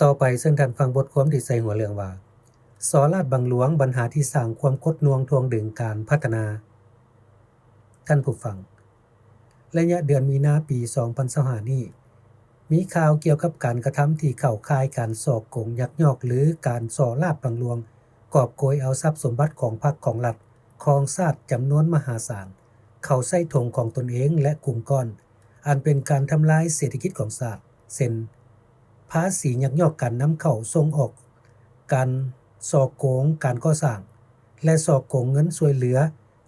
ຕໍ່ໄປເຊີນທ່ານຟັງບົດຄວາມທີ່ໃສ່ຫົວເລື່ອງວ່າ ສໍລາດບັງຫຼວງ ບັນຫາທີ່ສ້າງຄວາມກົດໜ່ວງຖ່ວງດຶງການພັດທະນາ. ທ່ານຜູ້ຟັງ, ໄລຍະເດືອນມີນາປີສອງພັນຊາວຫ້ານີ້ ມີຂ່າວກ່ຽວກັບການກະທຳທີ່ເຂົ້າຂ່າຍການສໍ້ໂກງຍັກຍອກ ຫຼື ການສໍ້ລາດບັງຫຼວງ ກອບໂກຍເອົາຊັບສົມບັດຂອງພັກຂອງລັດ ຂອງຊາດຈຳນວນມະຫາສານ ເຂົ້າໃສ່ຖົງຂອງຕົນເອງ ແລະ ກຸ່ມກ້ອນ ອັນເປັນການທຳລາຍເສດຖະກິດຂອງຊາດ ເຊັ່ນ ພາສີຍັກຍອກການນຳເຂົ້າສົ່ງອອກ, ການສໍ້ໂກງການກໍ່ສ້າງ ແລະ ສໍ້ໂກງເງິນຊ່ວຍເຫຼືອ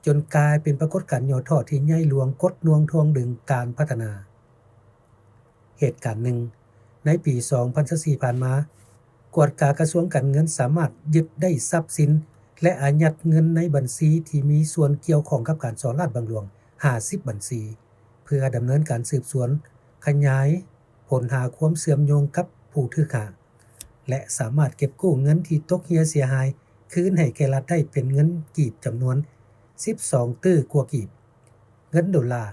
ຈົນກາຍເປັນປາກົດການຫຍໍ້ທໍ້ທີ່ໃຫຍ່ຫຼວງ ກົດໜ່ວງຖ່ວງດຶງການພັດທະນາ. ເຫດການໜຶ່ງ, ໃນປີສອງພັນຊາວສີ່ຜ່ານມາ, ກວດກາກະຊວງການເງິນສາມາດຍຶດໄດ້ຊັບສິນ ແລະ ອາຍັດເງິນໃນບັນຊີທີ່ມີສ່ວນກ່ຽວຂ້ອງກັບການສໍ້ລາດບັງຫຼວງ ຫ້າສິບບັນຊີ ເພື່ອດຳເນີນການສືບສວນ ຂະຫຍາຍຜົນຫາຄວາມເຊື່ອມໂຍງກັບຜູ້ຖືກຫາ ແລະ ສາມາດເກັບກູ້ເງິນທີ່ຕົກເຮ່ຍເສຍຫາຍຄືນໃຫ້ແກ່ລັດໄດ້ເປັນເງິນກີບຈຳນວນສິບສອງຕື້ກວ່າກີບ, ເງິນໂດລາ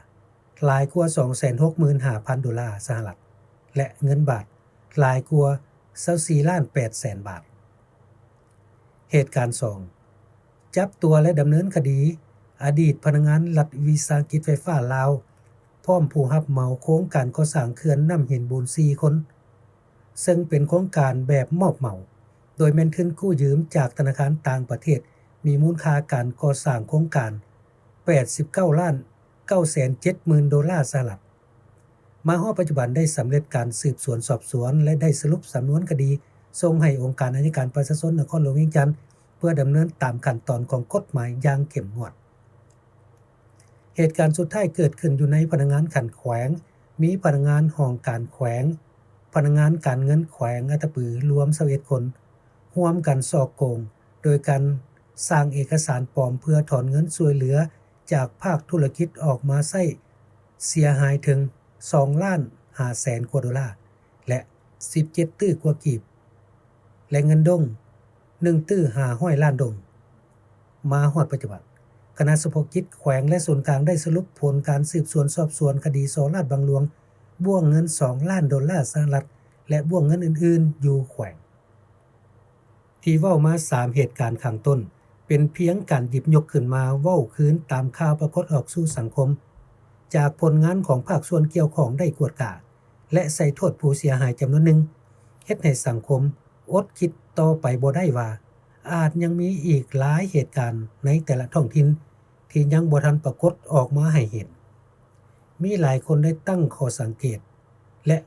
ຫຼາຍກວ່າສອງແສນຫົກໝື່ນຫ້າພັນໂດລາສະຫະລັດ ແລະ ເງິນບາດຫຼາຍກວ່າຊາວສີ່ລ້ານແປດແສນບາດ. ເຫດການສອງ, ຈັບຕົວ ແລະ ດຳເນີນຄະດີອະດີດພະນັກງານລັດວິສາຫະກິດໄຟຟ້າລາວ ພ້ອມຜູ້ຮັບເໝົາໂຄງການກໍ່ສ້າງເຂື່ອນນ້ຳຫີນບູນສີ່ຄົນ, ເຊິ່ງເປັນໂຄງການແບບມອບເໝົາ ໂດຍແມ່ນທຶນກູ້ຢືມຈາກທະນາຄານຕ່າງປະເທດ ມີມູນຄ່າການກໍ່ສ້າງໂຄງການແປດສິບເກົ້າລ້ານເກົ້າແສນເຈັດໝື່ນໂດລາສະຫະລັດ. ມາຮອດປັດຈຸບັນໄດ້ສຳເລັດການສືບສວນສອບສວນ ແລະ ໄດ້ສະຫຼຸບສຳນວນຄະດີສົ່ງໃຫ້ອົງການໄອຍະການປະຊາຊົນນະຄອນຫຼວງວຽງຈັນ ເພື່ອດຳເນີນຕາມຂັ້ນຕອນຂອງກົດໝາຍຢ່າງເຂັ້ມງວດ. ເຫດການສຸດທ້າຍເກີດຂຶ້ນຢູ່ໃນພະນັກງານຂັ້ນແຂວງ, ມີພະນັກງານຫ້ອງການແຂວງ, ພະນັກງານການເງິນແຂວງອັດຕະປືລວມຊາວເອັດຄົນ ຮ່ວມກັນສໍ້ໂກງ ໂດຍການສ້າງເອກະສານປອມເພື່ອຖອນເງິນຊ່ວຍເຫຼືອຈາກພາກທຸລະກິດອອກມາໃຊ້ ເສຍຫາຍເຖິງສອງລ້ານຫ້າແສນກວ່າໂດລາ ແລະ ສິບເຈັດຕື້ກວ່າກີບ ແລະ ເງິນດົງໜຶ່ງຕື້ຫ້າຮ້ອຍລ້ານດົງ. ມາຮອດປັດຈຸບັນ, ຄະນະສະເພາະກິດແຂວງ ແລະ ສູນກາງໄດ້ສະຫຼຸບຜົນການສືບສວນສອບສວນຄະດີສໍ້ລາດບັງຫຼວງ ບ້ວງເງິນສອງລ້ານໂດລາສະຫະລັດ ແລະ ບ້ວງເງິນອື່ນໆຢູ່ແຂວງ. ທີ່ເວົ້າມາສາມເຫດການຂ້າງຕົ້ນ ເປັນພຽງການຫຍິບຍົກຂຶ້ນມາເວົ້າຄືນຕາມຂ່າວປາກົດອອກສູ່ສັງຄົມ ຈາກຜົນງານຂອງພາກສ່ວນກ່ຽວຂ້ອງໄດ້ກວດກາ ແລະ ໃສ່ໂທດຜູ້ເສຍຫາຍຈຳນວນໜຶ່ງ, ເຮັດໃຫ້ສັງຄົມອົດຄິດຕໍ່ໄປບໍ່ໄດ້ວ່າ ອາດຍັງມີອີກຫຼາຍເຫດການໃນແຕ່ລະທ້ອງຖິ່ນທີ່ຍັງບໍ່ທັນປາກົດອອກມາໃຫ້ເຫັນ. ມີຫຼາຍຄົນໄດ້ຕັ້ງຂໍ້ສັງເກດ ແລະ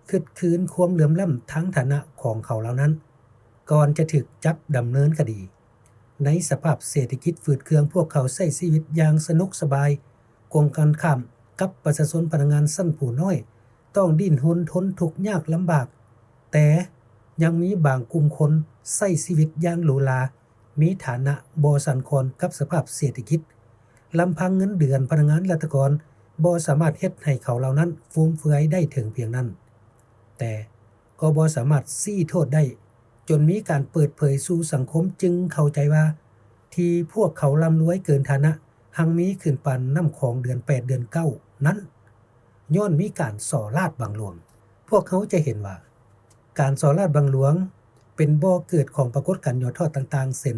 ຄຶດຄືນຄວາມເຫຼື່ອມລ້ຳທາງຖານະຂອງເຂົາເຫຼົ່ານັ້ນ ກ່ອນຈະຖືກຈັບດຳເນີນຄະດີ. ໃນສະພາບເສດຖະກິດຝືດເຄືອງ, ພວກເຂົາໃຊ້ຊີວິດຢ່າງສະໜຸກສະບາຍ, ກົງກັນຂ້າມກັບປະຊາຊົນພະນັກງານຊັ້ນຜູ້ນ້ອຍ ຕ້ອງດີ້ນຮົນທົນທຸກຍາກລຳບາກ, ແຕ່ຍັງມີບາງກຸ່ມຄົນໃຊ້ຊີວິດຢ່າງຫຼູຫຼາ, ມີຖານະບໍ່ສັ່ນຄອນກັບສະພາບເສດຖະກິດ. ລຳພັງເງິນເດືອນພະນັກງານລັດຖະກອນບໍ່ສາມາດເຮັດໃຫ້ເຂົາເຫຼົ່ານັ້ນຟຸມເຟືອຍໄດ້ເຖິງພຽງນັ້ນ, ແຕ່ກໍບໍ່ສາມາດຊີ້ໂທດໄດ້, ຈົນມີການເປີດເຜີຍສູ່ສັງຄົມຈຶ່ງເຂົ້າໃຈວ່າ ທີ່ພວກເຂົາລ່ຳລວຍເກີນຖານະ ຮັ່ງມີຂຶ້ນປານນ້ຳຂອງເດືອນແປດເດືອນເກົ້ານັ້ນ ຍ້ອນມີການສໍ້ລາດບັງຫຼວງ. ພວກເຮົາຈະເຫັນວ່າ ການສໍ້ລາດບັງຫຼວງເປັນບໍ່ເກີດຂອງປາກົດການຫຍໍ້ທໍ້ຕ່າງໆ ເຊັ່ນ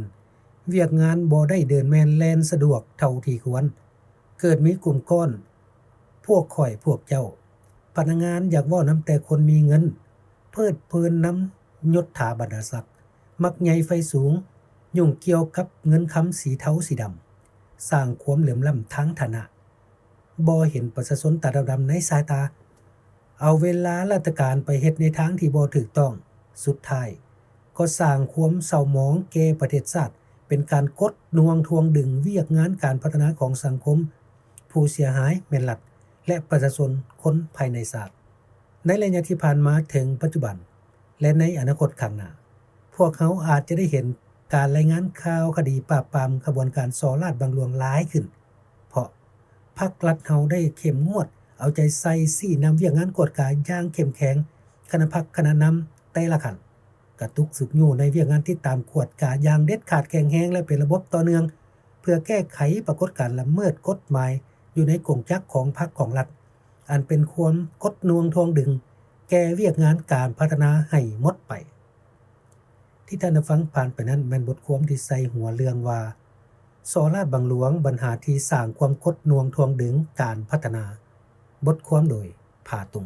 ວຽກງານບໍ່ໄດ້ເດີນແມ່ນແລ່ນສະດວກເທົ່າທີ່ຄວນ, ເກີດມີກຸ່ມກ້ອນ ພວກຂ້ອຍພວກເຈົ້າ, ພະນັກງານຢາກເວົ້ານຳແຕ່ຄົນມີເງິນ, ເພີດເພີນນຳຍົດຖາບັນດາສັກ, ມັກໃຫຍ່ໄຟສູງ, ຫຍຸ້ງກ່ຽວກັບເງິນຄຳສີເທົາສີດຳ, ສ້າງຄວາມເຫຼື່ອມລ້ຳທາງຖານະ, ບໍ່ເຫັນປະຊາຊົນຕາດຳໆໃນສາຍຕາ, ເອົາເວລາລາຊະການໄປເຮັດໃນທາງທີ່ບໍ່ຖືກຕ້ອງ, ສຸດທ້າຍກໍສ້າງຄວາມເສົ້າໝອງແກ່ປະເທດຊາດ, ເປັນການກົດໜ່ວງຖ່ວງດຶງວຽກງານການພັດທະນາຂອງສັງຄົມ, ຜູ້ເສຍຫາຍແມ່ນລັດ ແລະ ປະຊາຊົນຄົນພາຍໃນຊາດ. ໃນໄລຍະທີ່ຜ່ານມາເຖິງປັດຈຸບັນ ແລະ ໃນອະນາຄົດຂ້າງໜ້າ, ພວກເຮົາອາດຈະໄດ້ເຫັນການລາຍງານຂ່າວຄະດີປາບປາມຂະບວນການສໍ້ລາດບັງຫຼວງຫຼາຍຂຶ້ນ, ເພາະພັກລັດເຮົາໄດ້ເຂັ້ມງວດເອົາໃຈໃສ່ຊີ້ນຳວຽກງານກວດກາຢ່າງເຂັ້ມແຂງ, ຄະນະພັກຄະນະນຳແຕ່ລະຂັ້ນ ກະຕຸກຊຸກຍູ້ໃນວຽກງານຕິດຕາມກວດກາຢ່າງເດັດຂາດແຂງແຮງ ແລະ ເປັນລະບົບຕໍ່ເນື່ອງ ເພື່ອແກ້ໄຂປາກົດການລະເມີດກົດໝາຍຢູ່ໃນກົງຈັກຂອງພັກຂອງລັດ ອັນເປັນຄວາມກົດໜ່ວງຖ່ວງດຶງແກ່ວຽກງານການພັດທະນາໃຫ້ໝົດໄປ. ທີ່ທ່ານໄດ້ຟັງຜ່ານໄປນັ້ນ ແມ່ນບົດຄວາມທີ່ໃສ່ຫົວເລື່ອງວ່າ ສໍ້ລາດບັງຫຼວງ ບັນຫາທີ່ສ້າງຄວາມຄົດໜ່ວງຖ່ວງດຶງການພັດທະນາ. ບົດຄວາມໂດຍ ພາຕຸງ.